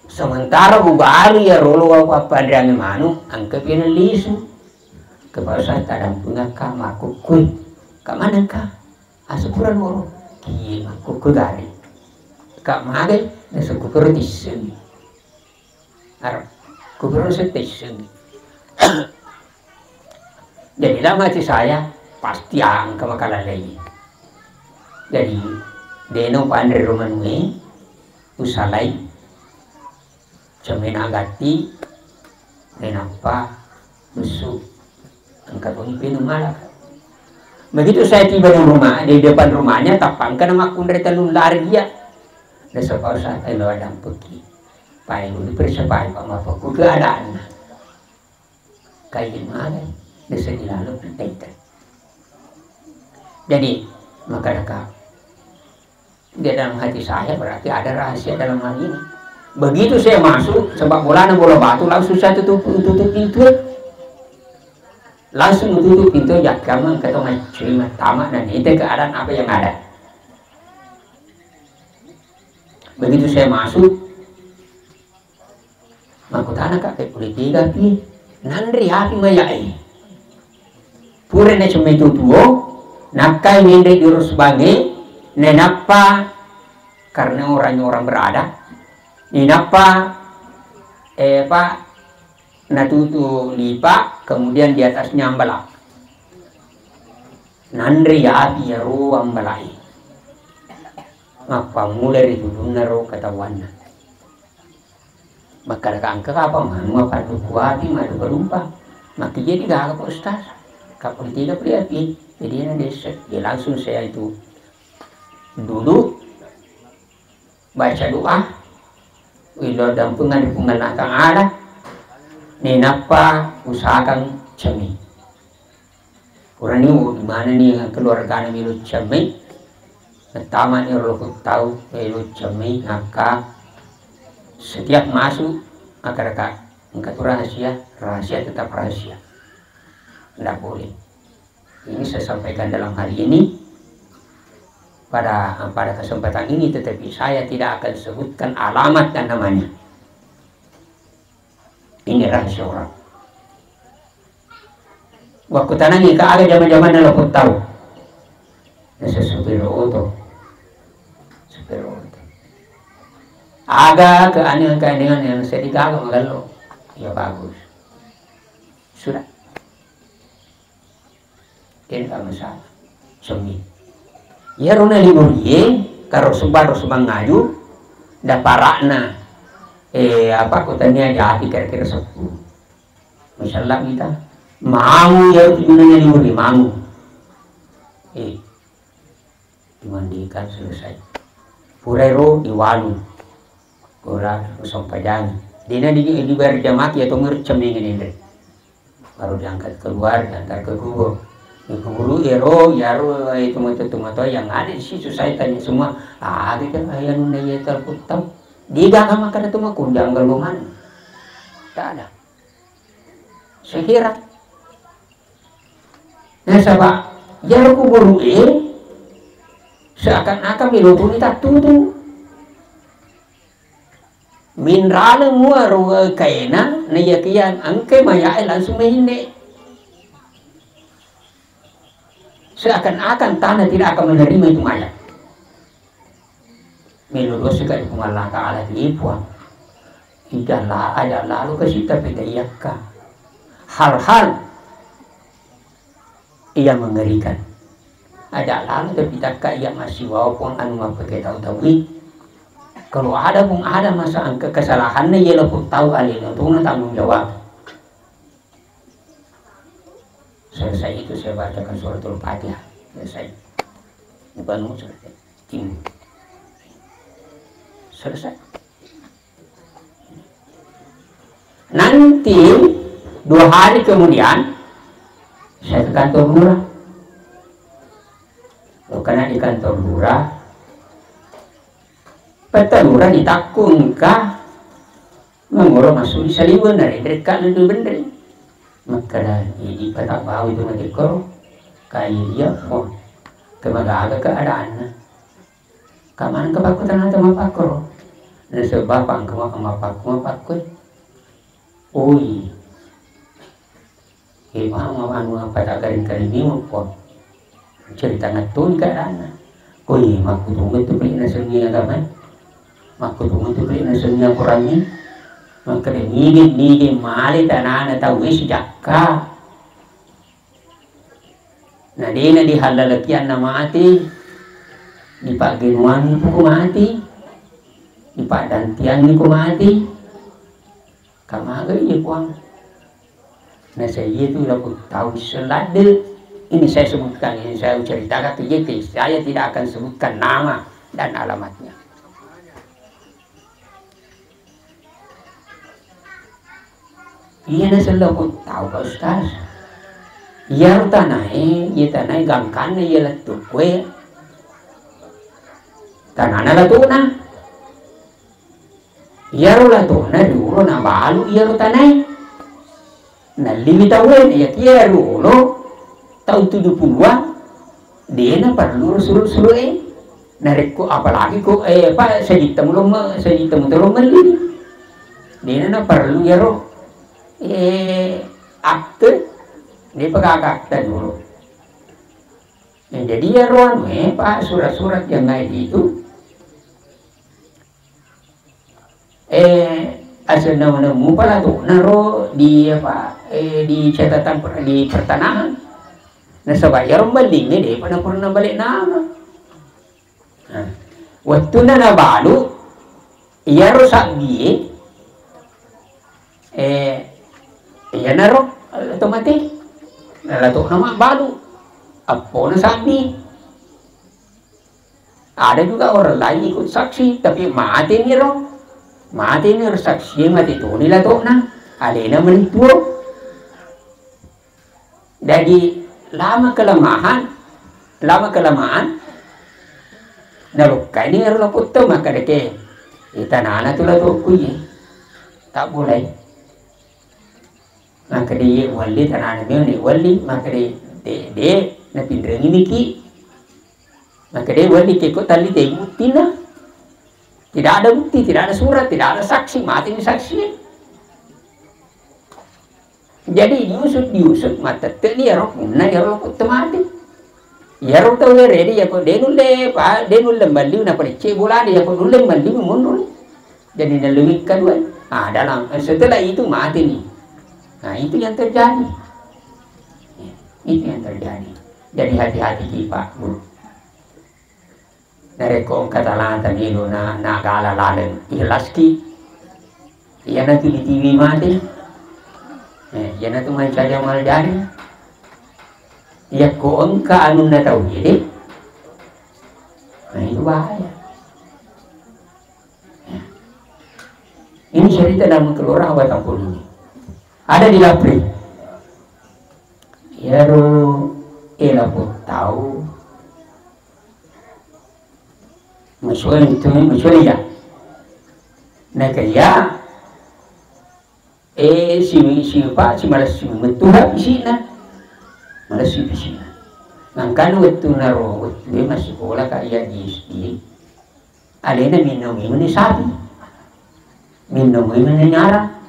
Sementara ubali ya rolo wa pappanreangnge manu, engka pi nallisu. Kepala saya tadampungakka makkukkui. Ka manengka? Asukuran moro. Kiye makkukku gari. Ka magai, nasukku kuro tissengi. Ar-, kuburu settessengi. Jadi, dalam hati saya, pasti engka makalalai. Jadi, deno panre romanue, usalai. Cemmena gatti, nainappa messu. Engka toni penu mala. Begitu saya tiba di rumah, di depan rumahnya, tappa engka na makkunrai tellu lari dia. Nasaba usaha telo adampekki. Pae dulu periksa pae, Pak, mappakku keadaanna. Kayak gimana? Bisa dilalu kita. Jadi, maka dekat. Dia dalam hati saya, berarti ada rahasia dalam hal ini. Begitu saya masuk, sebab bolana bola batu, langsung saya tutup, tutup pintu. Langsung tutup pintu, ya, kamu ketemu terima tamak dan itu keadaan apa yang ada. Begitu saya masuk, Makkutana ka, "Peppulitika pi nanre api mayae?" Pura nacemmai tutuo, nakkai menre di rosbangnge, nainappa, karena orangnya orang berada, nainappa, eh, apa, natutu lipa, kemudian di atasnya ambala. Nanre api iyaro ambalae. Mappammula ri tudunna ro katawanna. Makkadaka engka kapang manua padduku api maddupa-dupa. Makkijedi gaga Pak Ustaz. Kapang tiga pria api. Jadi na desa. Ya langsung saya itu duduk, baca doa, willo dampengan di Puang Allah Ta'ala, nainappa usahakan cemmi. Purani di mana ni keluargana melo cemmi, pertama ni ro tau melo cemmi, maka setiap masuk, maka dekat, engka tu rahasia, rahasia tetap rahasia. Ndak boleh. Ini saya sampaikan dalam hal ini, pada, pada kesempatan ini, tetapi saya tidak akan sebutkan alamat dan namanya. Ini rahasia orang. Waktu tanangi ke ada zaman-zaman dalam tau. Nasa supir oto. Supir oto. Aga keanehan-keanehan yang saya digaga magello. Ya bagus. Sudah. Tidak masalah. Cemmi. Iyaro naliburie, karo sebaro sebangaju, daparakna, eh, apa, kotanya jati kira-kira sepuluh. Masalah kita. Mau ya, itu gunanya liburi, mau. Eh, dimandikan, selesai. Purairo diwalu. Pura sempajangi. Dena di, dibayar jamaki atau ngercem dengan ini. Baru diangkat keluar, diantar ke kubur. Di kubur ero, yaro itu mata-mata yang ada di situ, saya tanya semua, ah, gitu, ayah nunda ya terputau. Dia gak makan itu mah kundang geloman. Tak ada. Saya heran. Nasaba, iyaro kuburu'e seakan-akan melotoni tattutu. Minraleng muaro kaena, naiyakiya engkai mayae langsung mahinne. Seakan-akan tanah tidak akan menerima itu mayat. Melo dosa ka ri Puang Allah Ta'ala, ri Puang. Ida la-, aja lalu ke sita pita iyakka. Hal-hal yang mengerikan. Aja lalu tapi takka iya masiwa Puang anu mappake tau-tau i. Kalau ada pun ada masa engka kesalahannya, iya lapor tau alena tona tanggung jawab. Selesai itu saya bacakan suratul Fatihah. Selesai. Bukan selesai. Tim. Selesai. Nanti dua hari kemudian saya ke kantor lurah. Kalau kena di kantor lurah, Petta lurah ditakku engka mangolo massu di saliweng, narenrekka na dua benre. Makkeda, "Idi pata bau itu matekkoro, kaya iya po, kemagaga keadaanna. Kamaneng ke pakku tanata mapakkoro?" Nasaba bapakku maka mapakku mapakkue. Oi. Ke mama anu apa tak garing-garing ni mukko. Cerita ngatun keadaanna. Oi, makkutunga tu pelik nasengi agama. Makkutunga tu pelik nasengi Al-Quran ni. Makkeda nigi-nigi male tanana tau wis jakka. Na dena dihallalakianna mati, dipaggenuanni ko mati, dipaddantianni ko mati, Kamaga iya puang. Nah, saya itu laku tahu seladde. Ini saya sebutkan, ini saya ceritakan ke Y T. Saya tidak akan sebutkan nama dan alamatnya. Iya, naseng laku tau, Pak Ustaz. Iyaro tanae, iya tanae gangkanna iya lettu kue. Tanana latona. Iyaro latona riolo nabalu iyaro tanae. Nalliwi tauwe, iyakiya riolo taung tuju puluhan, dena parellu sulu-sulu'e. Narekko apalagi ko, eh, apa, sajitta mulo me-, sajitta mutolo melli. Dena naparellu iyaro, eh, akte, depa gaga akte dulu. Nah, jadi iyaro anu, eh, apa, surat-surat yang lain itu, Eh, asenna mupa latona ro di apa, eh, di catatan per-, di pertanahan. Nasaba iyaro mellingnge depa napura nabale nama. Nah, wettunna nabalu, iyaro sabbie, eh, iyanaro, eh, to mate. Nalatona mabbalu. Appona sabbi. Ada juga orang lain ikut saksi, tapi mateni ro. Mateni ro saksi, mate toni latona. Alena mani tuo. Jadi, lama kelamaan, lama kelamaan, nalokkaini ro laputta, maka deke, "Eh, tanana tu latokku iye. Tak boleh." Maka de welli tanana meo ni welli, maka de, de, de, napinrengi niki. Maka de welli keko tali te buktina. Tidak ada bukti, tidak ada surat, tidak ada saksi, mati ni saksi. Jadi diusut, diusut, matette ni ero, punna ero kutta mati. Iyaro tau werede, iyako de nulle, pa, de nulle melli, napadeccé bolana, iyako nulle melli, mundur. Jadi nalluwi kedua. Ah, dalam, eh, setelah itu mati nih. Nah, itu yang terjadi. Ya, itu yang terjadi. Jadi hati-hati ki, Pak, Bu. Narekko engka talata melo na, nagala laleng, ikhlaski. Iyanatu ditiwi mate. Eh, iyanatu mancaji amal jari. Yakko engka anunna tau, jadi, nah, itu bahaya. Ya. Ini cerita dalam kelurahan Batang Pulu ini. Ada di Lapri. Iyaro ela pun tahu. Masyhur itu, masyhur ya. Nah, kaya, eh, si, si, Pak, si malas si metuha pisina. Malas si pisina. Mangkana wettu naro, wettu dia masih sekolah, Kak, iya di S D. Alena minum ini sapi. Minum ini nyara.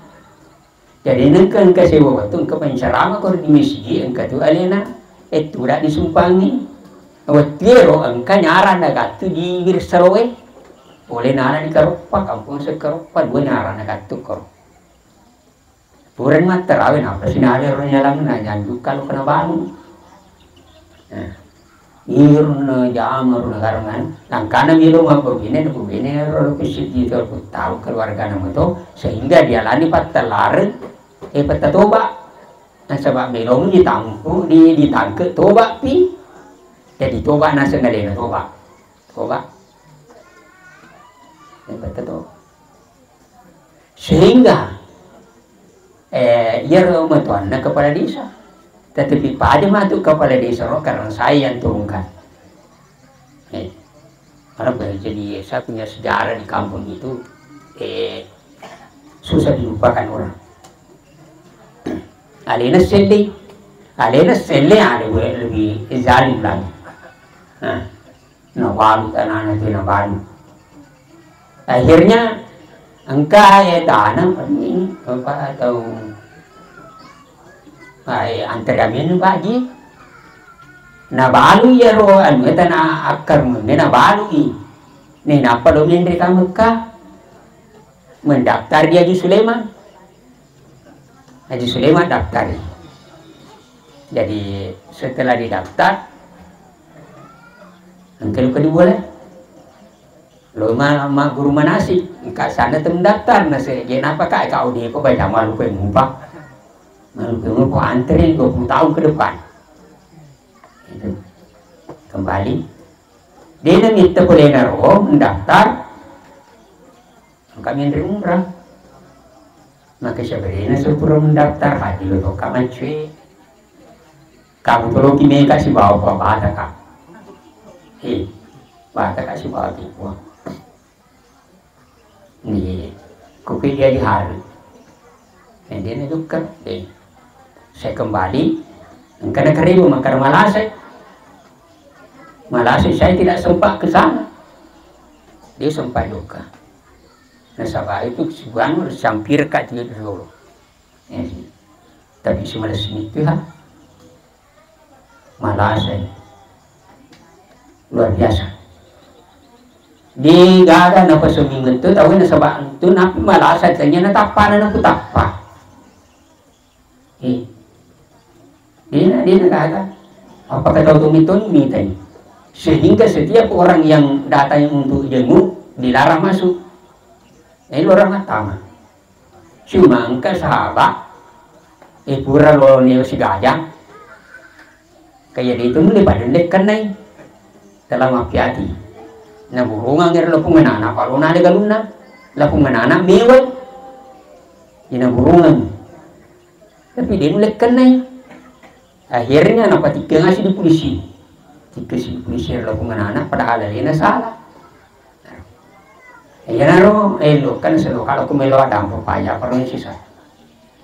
Jadi, nengka, engka sewa wettu, engka pencerama ko di masjid, engka tu alena, eh, tuda disumpangi. Wettu ero, engka nyarana gattu di Wirsaroe. Oleh nana di Karoppa, kampung se Karoppa, dua nyarana gattu ko. Purani mattarawe, napa sinare ro nyalang na nyanjuk kalau kena bangun. Nah, irunna jama ro nagarangan, langkana melo mabbene, nabbene ro lo kusiddi to tau keluargana meto, sehingga dialani pattelareng, eh, petta toba. Nasaba melo ditampu, di, ditangke toba pi. Jadi toba naseng alena toba. Toba. Eh, petta toba. Sehingga, eh, iyaro matuanna kepala desa. Tetapi pada matu kepala desa ro karena saya yang turunkan. Eh, karena boleh jadi saya punya sejarah di kampung itu, eh, susah dilupakan orang. Alena selle, alena selle ada lebih zalim lagi. Nah, nabalu tanana tu nabalu. Akhirnya engka e tanah ini apa atau, eh, antar kami ini Pak Haji. Nabalu iyaro anu e tanah akar mene nabalu i. Nih napa lo menre ka Mekah mendaftar di Haji Sulaiman. Haji Sulaiman daftar. Jadi setelah didaftar, engka luka diboleh. Lo ma-, ma-, guru manasik, engka sana tu mendaftar, na se-, je napa ka, ka ode ko baca malu pe mupa. Malu pe mupa antri dua puluh tahun ke depan. Itu. Kembali. Dia na mitta polena ro mendaftar. Engka menre umrah. Maka sebenarnya sepura mendaftar haji lo to ka maccue. Kamu tolong ki meka sibawa pa bata ka. Eh, bata ka sibawa ki puang. Iya, kopi dia di hari. Eh, dia na duka. Eh, saya kembali. Engka na karibu maka malasai. Malasai saya tidak sempat ke sana. Dia sempat duka. Nasaba itu sebuah harus hampir ka tiga dulu. Eh, tapi sebenarnya itu ha. Malasai. Luar biasa. Di gaga na pasumi metto tau na saba antu napi malasai tanya na tappa na ku tappa. Eh. Dena, dena gaga. Apakah tahu tu miton mitai? Sehingga setiap orang yang datang untuk jenguk dilarang masuk. Eh, orang matama. Cuma engka sahabat, eh, pura lo neo sigajang, kaya itu mulai pada ndekkennai dalam api hati. Na burungang ero lapung anak, kalau nade galunna, lapung anak mewai, ina burungang. Tapi dia mulai kennai. Akhirnya napatikkeng asi di polisi. Tikkeng si di polisi ero lapung anak, padahal alena salah. Iyanaro, eh, lo kan selo kalau ku melo adampa paya perlu sisa.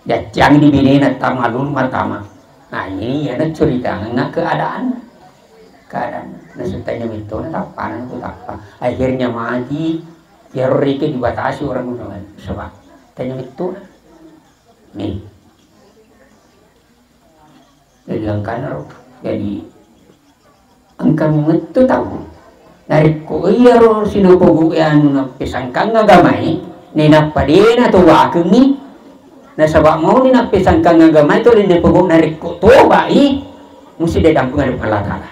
Jacciang di binena tama lulu matama. Nah, ini yana cerita nggak keadaan. Keadaan. Nah, sutanya itu na tappa na ku tappa. Akhirnya mati, ya rike dibatasi orang gunungan. Sebab tanya itu. Nih. Jadi langkana ro. Jadi engka mettu tau. Narekko iyaro sinopogo e anu nappesangkang agamae, nainappa de natobakengngi, nasaba mauni nappesangkang agamae tuli napogo, narekko tobai, musti de dampeng ri Puang Allah Taala.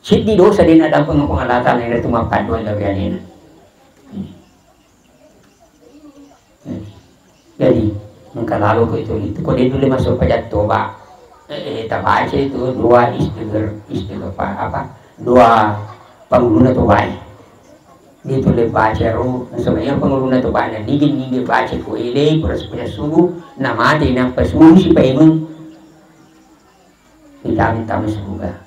Siddi dosa de nadampeng Puang Allah Taala, iyanaritu mappaddua lawi alena. Jadi, engka lalo ko itu, itu ko de nulle masuk pajak toba. Eh, eh, tabaca itu dua istighfar, istighfar apa? Dua panguluna tobai. Itu le baca ro, sebenarnya panguluna tobai na nigi-nigi baca ko ele, pura supaya subuh, na mate nampa subuh si paimeng. Kita minta suruga.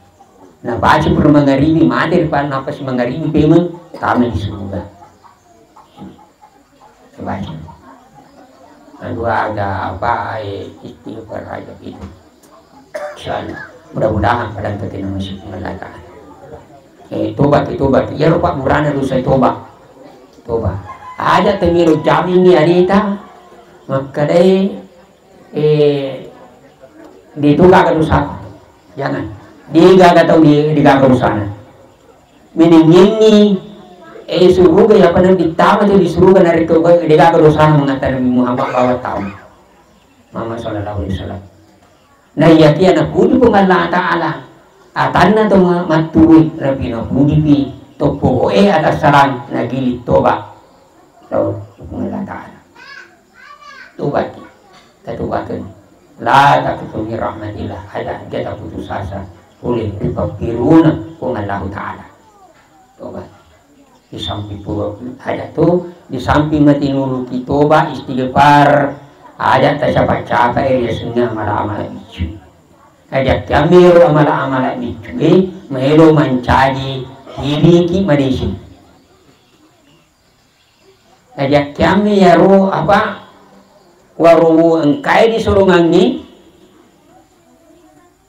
Na baca pura mangaribi, mate ripa nampa si mangaribi paimeng, tama di suruga. Coba. Aduh, ada apa, eh, istighfar aja gitu. Insyaallah. Mudah-mudahan pada kita masuk Allah Taala. Eh, tobat, tobat. Ya, rupa murana dosa tobat. Tobat. Aja temiro jamin ni arita. Makkedai, eh, de tu gaga dosa. Jangan. De gaga tau de, de gaga dosana. Menengengi, eh, suruga, ya, pada ditama tu di suruga narekko de gaga dosana mengata Nabi Muhammad bawa tau. Muhammad sallallahu alaihi wasallam. Na iyakiya napuji Puang Allah Taala. Atanna to ma-, mattului, Rabbi napujipi, toppoe atassarang, nagili toba. Tau Puang Allah Taala. Tobaki. Tatobaken. La taqnatu min rahmatillah. Aja, aja taputus asa. Pole ripappiruna Puang Allah Taala. Toba. Di samping pu-, aja tu, di samping matinuluki toba, istighfar, aja tacapa-capa riasenna amala-amala biccu. Aja kiammiro amala-amala biccu, eh, maelo mancaji hiriki madeceng. Aja kiammi yaro apa, warowo engkae disolongangngi,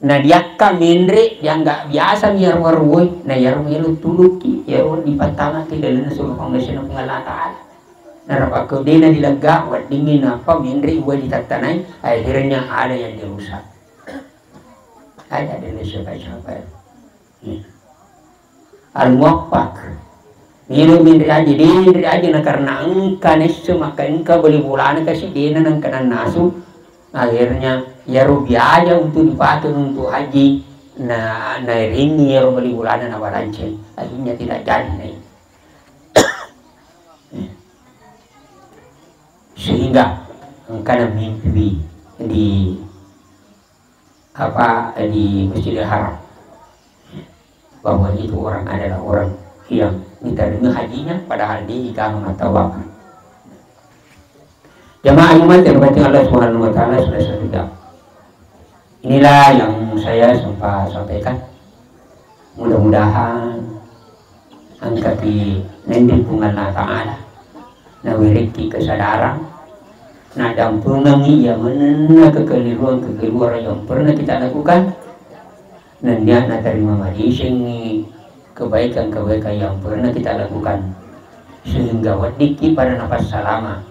na diakka menre, dianggap biasa mi iyaro warowoe, na iyaro melo tuluki, iyaro dipattamaki lalenna solo panggasenna Puang Allah Taala. Narapakko dena dilegga, weddingngi nappa menre uwai ditattanai, akhirnya ada yang dirusak. Ada dena siapa-siapa. Al-Muwaffaq. Melo menre aja, de menre aja na karena engka nesso maka engka bali bolana kasi dena nengka nannasu. Akhirnya iyaro biaya untuk dipakai untuk haji na, nairingi iyaro bali bolana na balanceng. Akhirnya tidak jadi na itu. Sehingga engkana mimpi di apa, di Masjidil Haram, bahwa itu orang adalah orang yang diterima hajinya, padahal dia di tanah mata wakaf. Jamaah Jumat yang dirahmati Allah Subhanahu wa Ta'ala, sudah satu jam. Inilah yang saya sempat sampaikan. Mudah-mudahan engkaki nending Puang Allah Ta'ala nawerekki kesadaran, nadampengengi iya manenna kekeliruan-kekeliruan yang pernah kita lakukan, nennia naterima malisengngi kebaikan-kebaikan yang pernah kita lakukan, sehingga weddikki pada napassalama,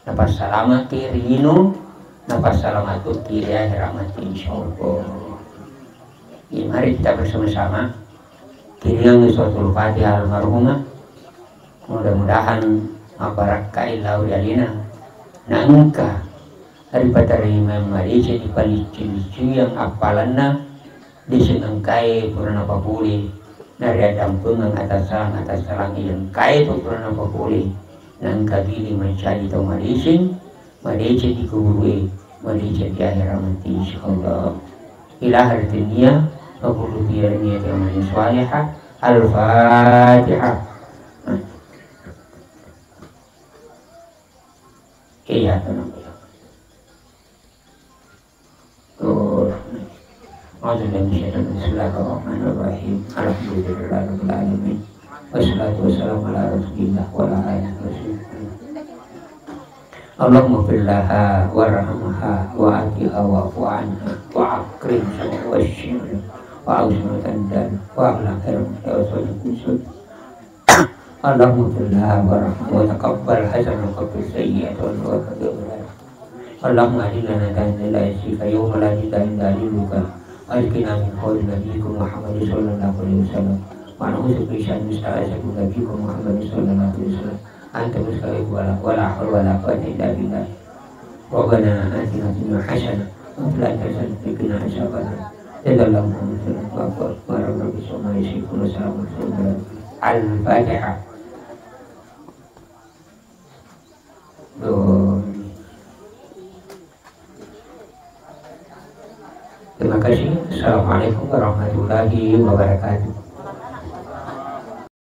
napassalamaki ri lino, napassalamatukki ri akhirat mati, insyaallah. Jadi, mari kita bersama-sama kiringang suratul Fatihah almarhumah. Mudah-mudahan mabbarakkai lao ri alena. Naengka ripaterima madeceng, ripaliccu-liccui yang appalanna, deceng engkae pura napapole, nariaddampengeng atassalang-atassalang yang engkae tu pura napapole, naengka gili mancaji tau madeceng, madeceng di kuburue, madeceng di akhirat mati, insyaallah. Ila hadirin niyah, wa kullu niyah yang salihah. Al-Fatihah. Iya, tenang. Tuh. Bismillahirrahmanirrahim. Alhamdulillahirabbil alamin. Wassalatu wassalamu ala Rasulillah wa ala alihi wasallam. Allahumma firlaha warhamha wa afiha wa'fu anha wa akrim wa wasi' wa awsi' wa tandal wa ala khairin wa salih. Allahumma firlaha warhamha wa taqabbal hasanah wa kaffir sayyi'at wa Allahumma adina nata ila isika yawma la ilaha illa anta. Wa askina min hawli nabiyyika Muhammad sallallahu alaihi wasallam. Wa na'udzu bika min syarri musta'asyatu nabiyyika Muhammad sallallahu alaihi wasallam. Anta musta'an wala, wala hawla wala quwwata illa billah. Rabbana atina fid dunya hasanah wa fil akhirati hasanah wa qina adzabannar. Jazallahu khairan wa baraka fi ma yasifun wa salamun alal mursalin. Al-Fatihah. Terima kasih. Assalamualaikum warahmatullahi wabarakatuh.